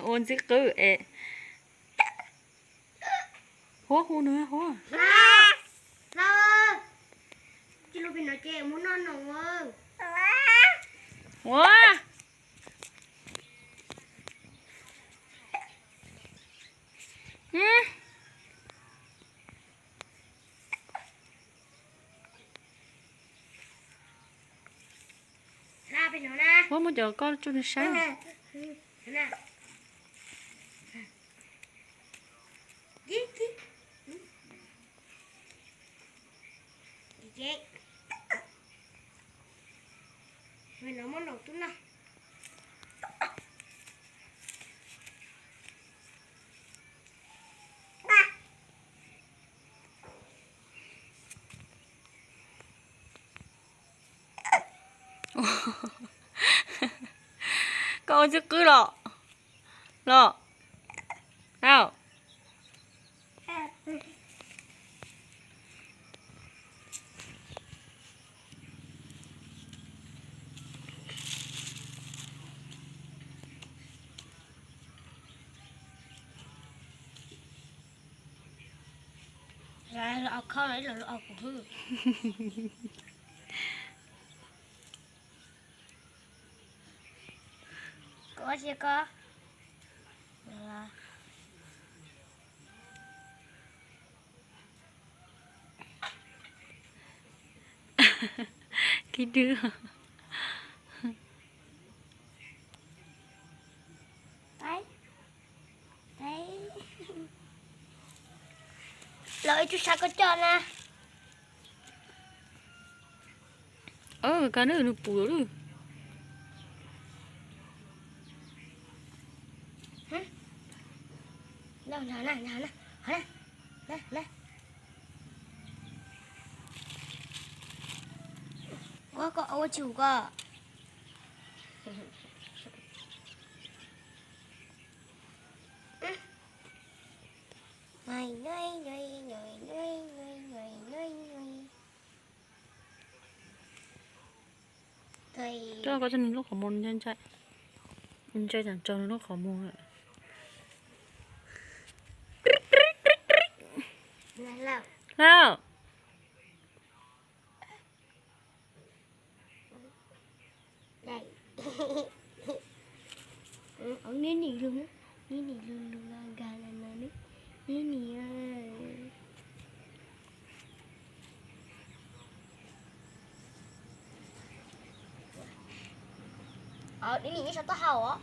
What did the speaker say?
Ua ntxib qwb es. Huab hu nws huab. Hlau, tsis lub pem no ces mus noj noom. Huab. Huab, muab cov koj tsuj nws saib. Koj ua ntxib qwb los? Los? Au. Los, los, koj los, los, los, kuv hwb. Kuv ua si ko. Kib dwb. Los ib tug sab koj coj na. Ka nws nws pum lawm. Ua koj ua tsis ua koj. Coj koj coj nws lub qhov muag ntshai ntshai. Ntshai tsam tso nws lub qhov muag. Lauj. Neb nim lug, neb nim lug lug nkag no, neb nim. Neb nim nyob saum taub hau os.